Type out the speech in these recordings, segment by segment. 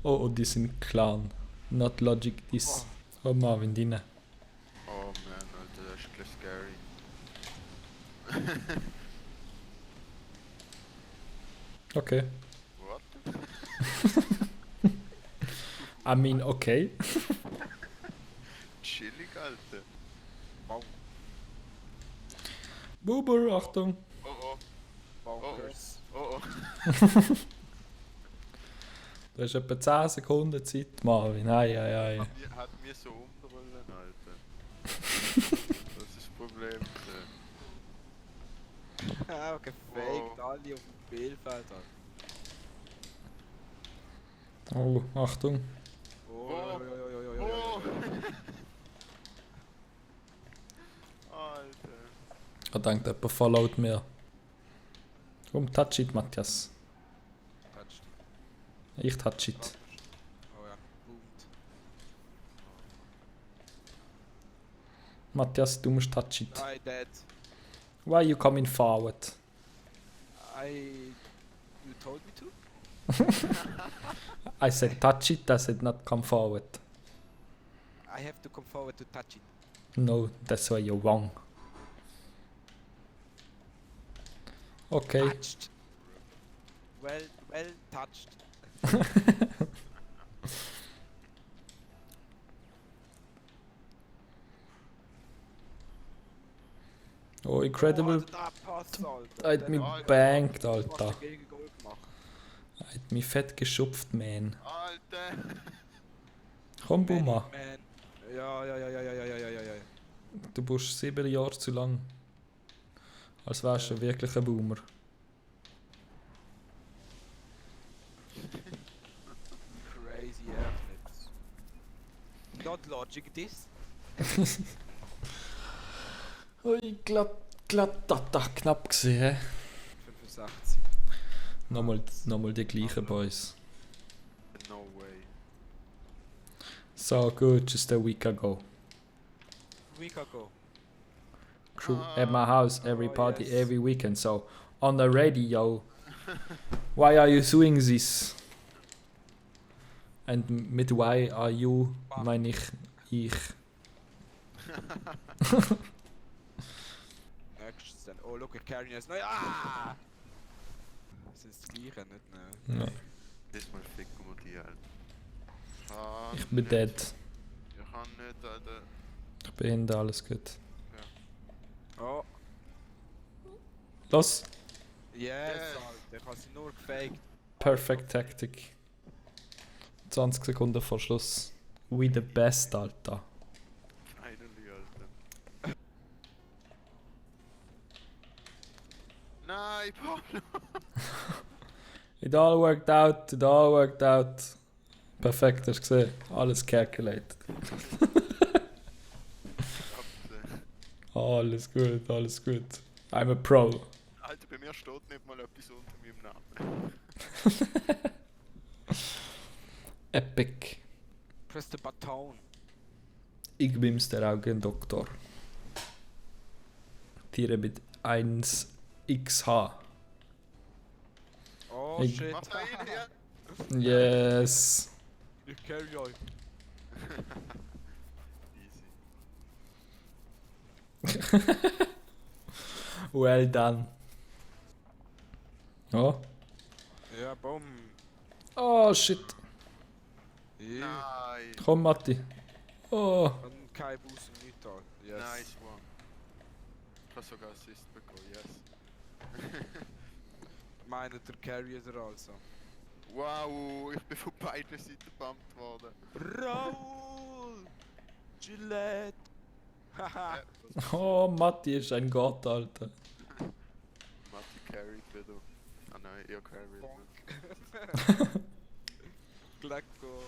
Oh, die sind Clown. Not Logic, this. Oh, Marvin, deine. Oh man, Alter, das ist gleich scary. Okay. What? I mean, okay. Chillig, Alter. Wow. Buber, Achtung. Oh Bonkers. oh. Du hast etwa 10 Sekunden Zeit, Marvin. Ei. Hat mir so umrollen, Alter. Das ist das Problem. Ah, gefaked, alle auf dem Spielfeld. Oh, Achtung. Oh. Alter. Ich denke, jemand followt mir. Komm, touch it, Matthias. Touched. Ich touch it. Oh ja, boomt. Matthias, du musst touch it. I dead. Why you coming forward? You told me to? I said touch it, I said not come forward. I have to come forward to touch it. No, that's why you're wrong. Okay. Touched. Well touched. Oh, incredible. Oh, der Pass, Alter. Er hat mich Alter. bangt, Du hast Alter. den Gegengol gemacht. Er hat mich fett geschupft, man. Alter. Komm, Buma. Man. Ja. Du bist 7 Jahre zu lang. Als wärst du wirklich ein Boomer. Crazy Airflips. Not logic this. Ui, glatt, knapp gesehen. 65. Nochmal die gleichen Boys. No way. So good, just a week ago. Week ago. Crew at my house, every Oh, party, yes. every weekend. So on the radio, why are you doing this? And mit why are you, meine ich. Next then. Oh, look at Carrion as no. Ah! Das ist das Gleiche, nicht? Ne? Nee, Diesmal ficken wir die, Alter. Kann ich bin nicht. dead. Ich kann nicht, Alter. Ich bin hinter, alles gut. Oh, Los, yes, Yes. Alter. Ich habe sie nur gefaked. perfect tactic. 20 Sekunden vor Schluss. We the best, Alter. Finally, Alter. Nein, Pablo. It all worked out. Perfekt, hast du gesehen. Alles calculated. Alles gut. I'm a pro. Alter, bei mir steht nicht mal etwas unter meinem Namen. Epic. Press the button. Ich bin's, der Augendoktor. Tiere mit 1xh. Oh Ich- shit. Mach da rein hier. Yes. Ich carry euch. Easy. Well done. Oh. Ja, bumm. Oh shit. Ja. Nein. Komm, Matti. Oh. Und kein Boost und nichts da. Yes. Nice one. Ich habe sogar Assist bekommen, yes. Meine, der Carrier also. Wow, ich bin von beiden Seiten gebumpt worden. Raul! Gillette! Haha! Oh, Matti ist ein Gott, Alter. Matti carried wieder. Ah nein, ihr carried nicht. Glecko!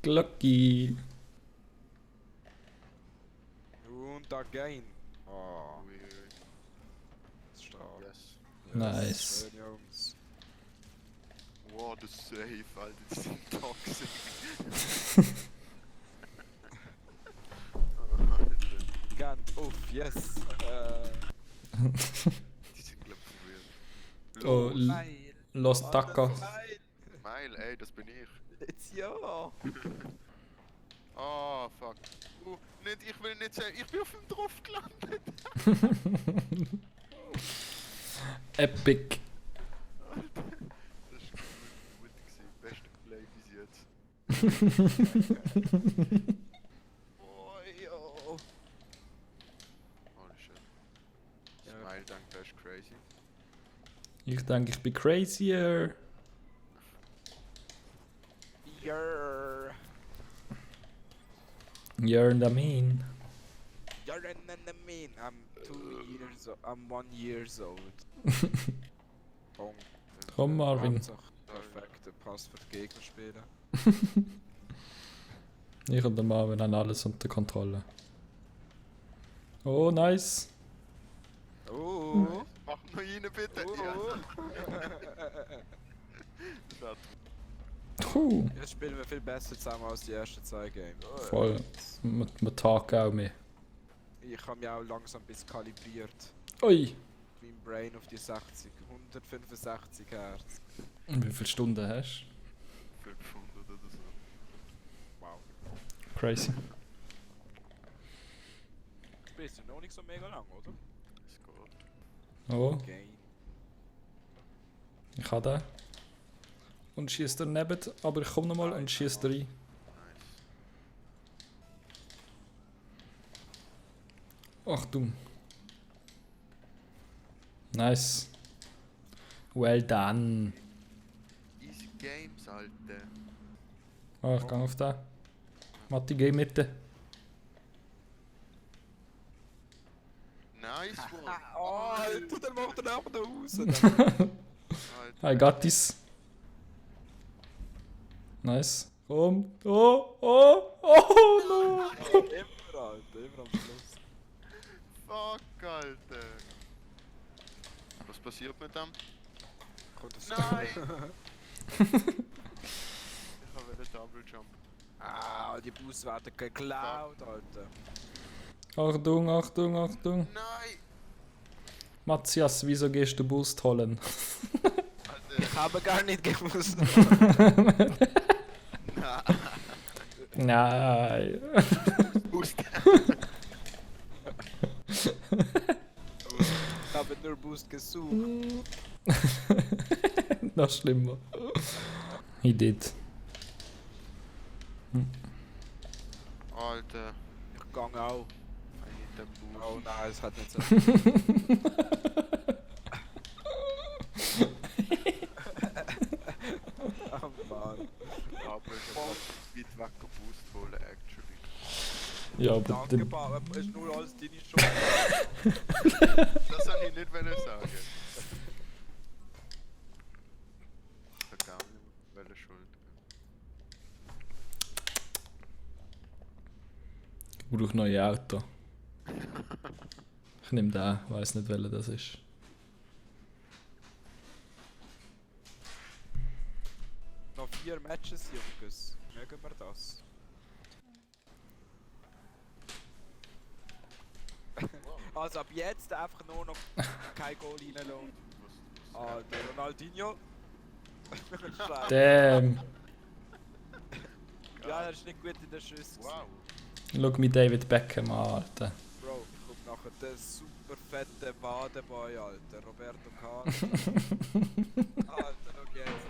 Glocki. Und again! Oh, Ui, ui. stark. Yes. Nice. Schön, Jungs. Wow, das Safe, Alter, die sind toxic. Alter, Ganz uff, yes! die sind glaub ich weird. Oh, Los. Nein! Los Taco. Nein! Mile, ey, das bin ich. ich. Jetzt ja. Ah, fuck. Nicht, ich will nicht sagen, ich bin auf dem drauf gelandet. Epic. Das ist gut gewesen. Beste Play bis jetzt. Oh, yo. Holy shit. Smile, danke, das ist crazy. Ich denke, ich bin crazier. You're... You're in the mean. You're an enemy. I'm 1 years old. Boom. Komm, Marvin. Hauptsache perfekter Pass für die Gegner spielen. Ich und der Marvin haben alles unter Kontrolle. Oh, nice. Oh. Mach noch rein, bitte. Oh. Ja. Das war Jetzt spielen wir viel besser zusammen als die ersten 2 Games. Voll. Wir talken auch mehr. Ich habe mich auch langsam bis kalibriert. Ui. Mein Brain auf die 60, 165 Hertz. Und wie viele Stunden hast 500 oder so. Wow. du? Crazy. Bist du noch nicht so mega lang, oder? Es geht. Oh, Okay. ich habe den. Und schießt daneben, aber ich komme nochmal und schießt rein. Nice. Achtung. Nice. Well done. Easy Games, Alter. Ah, ich gehe auf den. Matti, geh Mitte. Nice one. Oh, Alter, der macht den einfach da raus. Alter. I got this. Nice. Komm. Oh, oh, oh, no. Immer, Alter, immer am Schluss. Fuck, Alter. Was passiert mit dem? Kommt das Nein! Ich habe einen Double Jump. Ah, die Boosts werden geklaut, Alter. Achtung, Achtung, Achtung. Nein! Matthias, wieso gehst du Boost holen? Alter. Ich habe gar nicht gewusst. Nein. Boost. Ich habe nur Boost gesucht. Noch schlimmer. He did. Alter. Ich gang auch. I need the boost. Oh nein, es hat nicht so. Oh Mann. Aber ich habe weit weg geboost holen, actually. Ja, aber Danke, den, Papa. Es ist nur alles deine Schuld. Das soll ich nicht wollen sagen. Ich habe gar nicht welche Schuld. ich brauche neue Auto. Ich nehme den, weiß nicht welcher das ist. Noch 4 Matches, Jungs. Mögen wir das? Also ab jetzt einfach nur noch kein Goal reinlassen. Alter, Ronaldinho. Scheiße. Damn. Ja, er ist nicht gut in den Schüssen. Wow. Schau mich David Beckham an, Alter. Bro, kommt nachher der super fette Badeboy, Alter. Roberto Carlos. Alter, schau jetzt.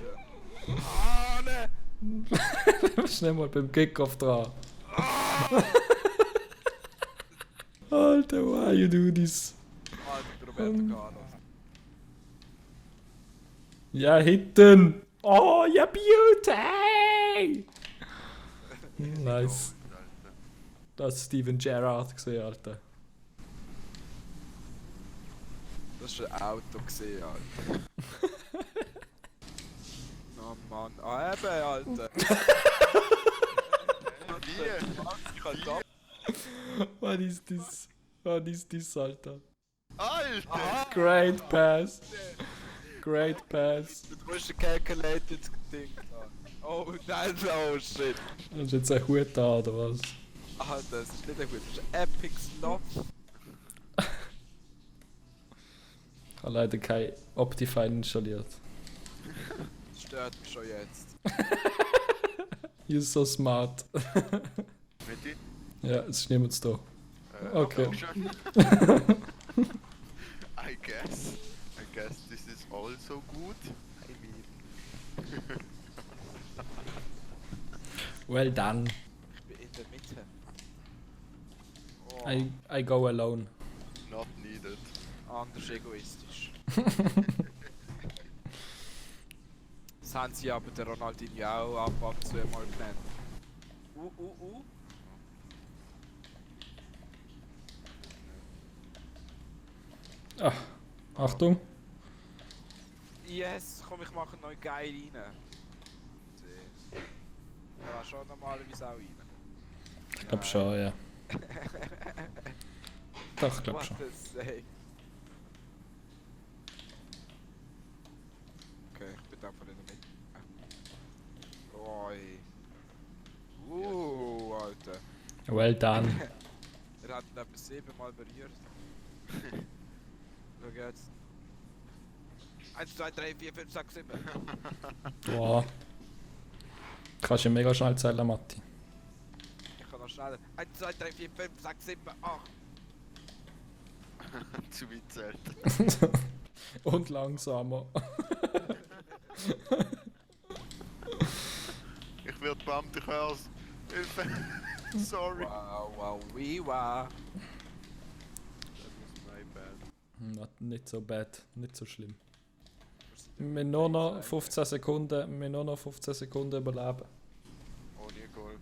Ah, ne! Schnell mal beim Kickoff dran. Alter, why you do this? Alter, Roberto Carlos. Ja, hitten! Oh, ja, beauty! Nice. Alter. Das ist Steven Gerrard gesehen, Alter. Das war ein Auto gesehen, Alter. Oh Mann. Ah, eben, Alter. Wie? Ich kann da. Was ist das? Was ist das, Alter? Alter! Great pass. Great pass. Du musst ein calculated Ding da. Oh nein, oh shit. Hast du jetzt einen Hut an, oder was? Alter, das ist nicht gut. Das ist Epic Stop. Ich habe leider kein Optifine installiert. Das stört mich schon jetzt. You're so smart. Mit ihm? Ja, es ist niemand da. Okay. Schon. I guess this is also good. I mean. Well done. Ich bin in der Mitte. Oh, I go alone. Not needed. anders egoistisch. Das haben sie aber der Ronaldinho auch ab und zu mal genannt. Ah, Achtung. Yes, komm, ich mache neu geil rein. Ja, schon normalerweise auch rein. Ich glaub schon, ja. Doch, ich glaub What schon. a save. Okay, ich bin einfach in der Mitte. Oi. Alter. Well done. Er hat ihn etwa 7-mal berührt. Schau jetzt. 1, 2, 3, 4, 5, 6, 7. Wow. Kannst du mega schnell zählen, Matti. Ich kann noch schneller. 1, 2, 3, 4, 5, 6, 7, 8. Zu weit zählt. Und langsamer. Ich werde bammt, ich hör's. Hilfe. Sorry. Wow, wow, wow. That was my bad. Nicht so bad, nicht so schlimm. Wir haben nur noch 15 Sekunden, überleben. Ohne Goal.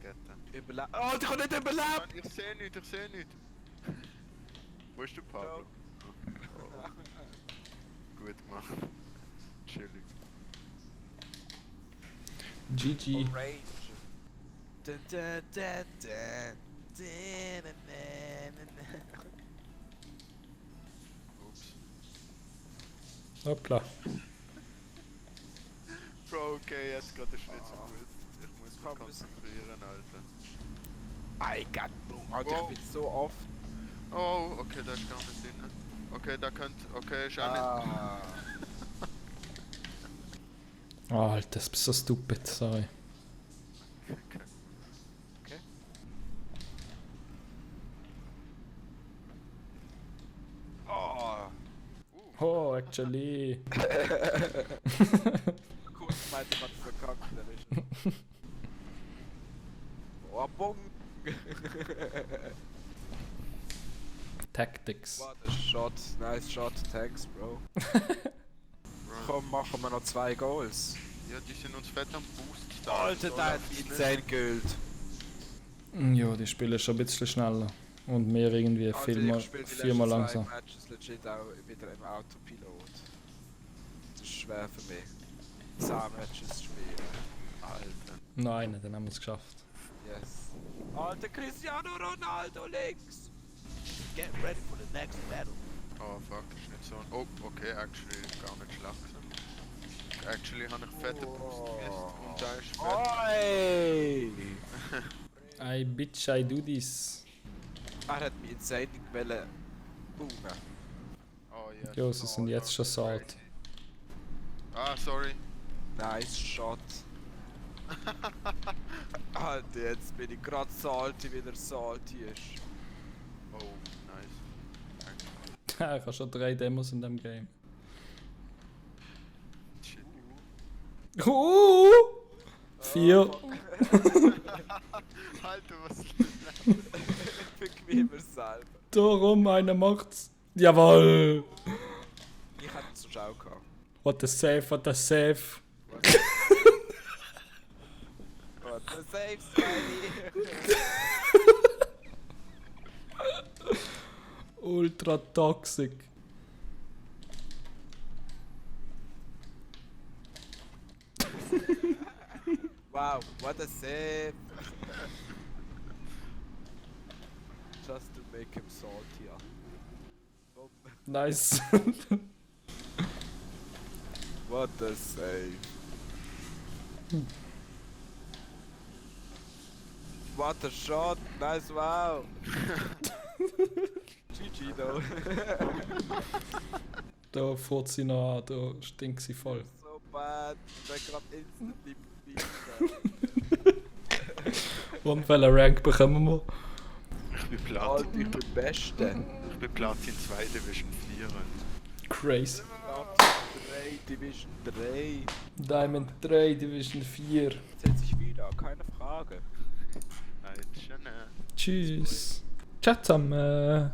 Gette. Überleben. Oh, ich kann nicht überleben! Ich seh nicht. Wo ist der Pablo? Gut gemacht. Chillig. GG. Orange. Dun, dun, dun, dun. Dun, dun, dun, dun. Ups. Hoppla. Bro, okay, jetzt geht es nicht so gut. Ich muss mich konzentrieren, Alter. I got boom. Alter, Wow. ich bin so oft. Oh, okay, da ist gar nicht drin. Okay, da könnte. Okay, ist auch nicht. Oh, Alter, das bist so stupid, sorry. Okay. Oh. Oh, actually. Kurz meinte man verkackt, der ist. Oh, bong. Tactics. What a shot. Nice shot. Thanks, bro. Komm, machen wir noch 2 Goals. Ja, die sind uns fett am Boost. Alter, So der hat läuft's nicht. insane Gold. Ja, die spielen schon ein bisschen schneller. Und mehr irgendwie viermal langsam. Matches legit auch wieder im Autopilot. Das ist schwer für mich. 10 Matches zu spielen. Alter. Nein, dann haben wir es geschafft. Yes. Alter, Cristiano Ronaldo links! Get ready for the next battle. Oh fuck, ist nicht so. Oh, okay, actually gar nicht schlecht gewesen. Actually habe ich fette Boost gemisst und da ist fett. Oi! I bitch, I do this. Er hat mich insane wollen boomen. Oh ja. Jo, sie sind jetzt schon salty. Ah, sorry. Nice shot. Alter, jetzt bin ich grad salty, wie der salty ist. Oh, nice. Ich habe schon 3 Demos in dem Game. Shit. 4. Alter, was Bequemer selber. Darum, einer macht's. Jawohl! Ich hätte es sonst auch gehabt. What a save, what a save. What a save, Smiley! Ultra toxic. Wow, what a save! Just to make him saltier. Boom. Nice. What a save! What a shot! Nice, wow! GG though. Da fährt sie noch an, da stinkt sie voll. So bad. Ich bin gerade instantly beat. Und welchen Rank bekommen wir? Ich bin Alter, Platin. ich bin der Beste. Ich bin Platin 2 Division 4. Crazy. Platin 3, Division 3. Diamond 3, Division 4. Setz ich wieder, keine Frage. Nein, schon. Tschüss. Ciao zusammen.